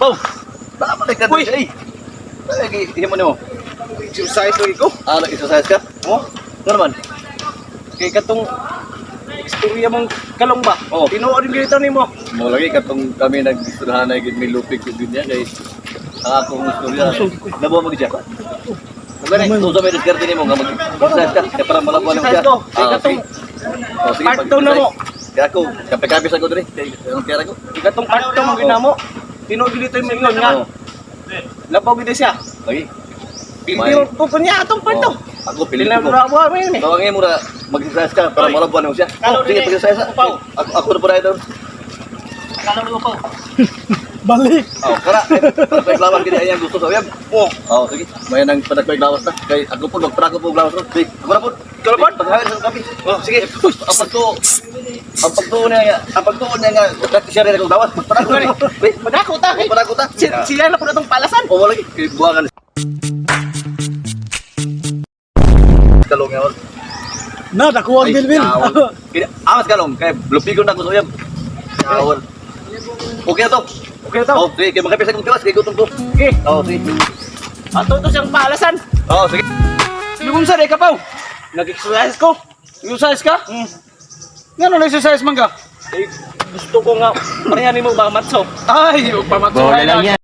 Oh. Tama na ka Uy. diri. Ay, himo nimo. Exercise lagi ko. Ah, nag-exercise ka? Oh, Nga naman. Kay katong istorya mong kalong ba? Oo. Tinuod yung ganito nimo. Mo lagi katong kami nag-istoryahan na gid may lupig ko din niya kay ang akong istorya. Nabuha mo gid siya. Kung gani, so may diskarte nimo nga mag-exercise ka kay para malabuan mo siya. Exercise ko. Kay Ah, katong sige. Oh, sige, part two na mo. Kaya ako, kape-kape sa ko diri. Kay anong pera ko? Kay katong part 2 mo ginamo. Tinuod gid ito yung ingon nga. Oh, Labaw gid siya. lagi. Hindi mo po niya atong part 2. Oh, ako pili ko. Tinawag mo yun eh. Tawagin mo na mag-exercise ka para Oy. malabuan mo siya. Kalo Oh, sige, din eh. pag-exercise ka. Upaw. Ako na po na ito. Akala mo pa. Balik. Oh, kara. Panagpay lawas kini ayang gusto sa uyab. Oh, Oh, sige. May nang panagpay lawas na. Kay ako po magprako po og lawas ro. Sige, ako na po. Ikaw na po? Paghawin sa kape. Oh, sige. Ang pagtuo. Ang pagtuo niya nga, ang pagtuo niya nga, siya rin akong lawas. Magprako Sorry. na. Wait, Padako ta kay. magprako ta. Sila na po na itong palasan. Oh, wala lagi. Kay buwangan. Kalong yaon. Na, nakuha ang bilbil. Ay, kaya, amas kalong. Kay lupigon na ko sa uyab. Yawon. Okay na to. Okay na to. Oh, sige, kay makapisa kong tiwas, kay gutom ko. Okay. Oh, sige. Ato to siyang palasan. Oh, sige. Lugong sa ka paw. Nag-exercise ko. Exercise ka? Mm. Ngano na-exercise man ka? Eh, gusto ko nga parehan nimo ba matso. Ay, pamatso. Bola lang yan.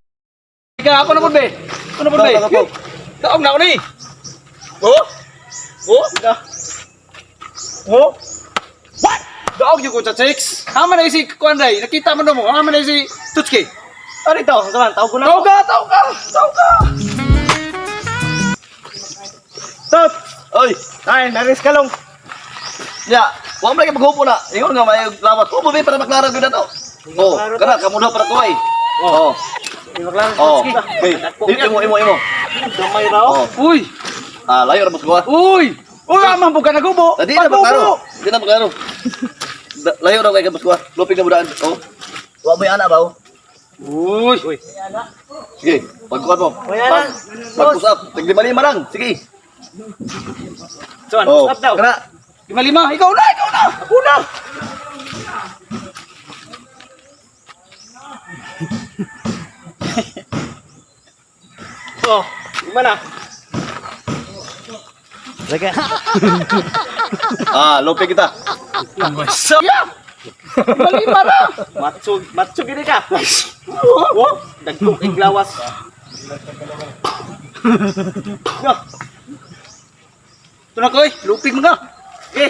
Ika ako na pud be. Ako na pud be. Tama ka, Paw. Taog na ako ni. Oh? Oh? Ka. Oh, What? Daog yung ko sa chicks. Ama na si Kuan Ray. Nakita mo na mo. Ama na si Tutski. Ano ito? Saman, tawag ko na. Tawag ka, tawag ka, tawag ka. Tot! Oy, Ay, naris ka lang. Ya, wa man lagi maghupo na. Ingon nga may lawas. Hupo be para maklaro gyud na to. Oh, Maklaro kana kamo na para kuway. Oh. Di maklaro. Oh. Sige. Hey, imo imo imo. Gamay ra oh. Oh. Uy! Ah, layo ra mo sa kuha. Uy! Uy, amang buka nagubo. Di na maklaro. Di na maklaro. Layo ra kay ka kuha. Lupig na budaan. Oh. Wa mo ana ba? Oh? Uy! Uy. Sige, pagkuhan mo. Uy, ana. Pag push up, tag lima lang. Sige. Son, Oh, stop daw. kana. 5-5. Ikaw na, ikaw na. Ako na. Oh, lima na. Ah, lupig kita. So, yeah. 5-5 ra. Matso, matso gini ka. Oh, dagko kay lawas. Ito na koy, lupig mga. Okay.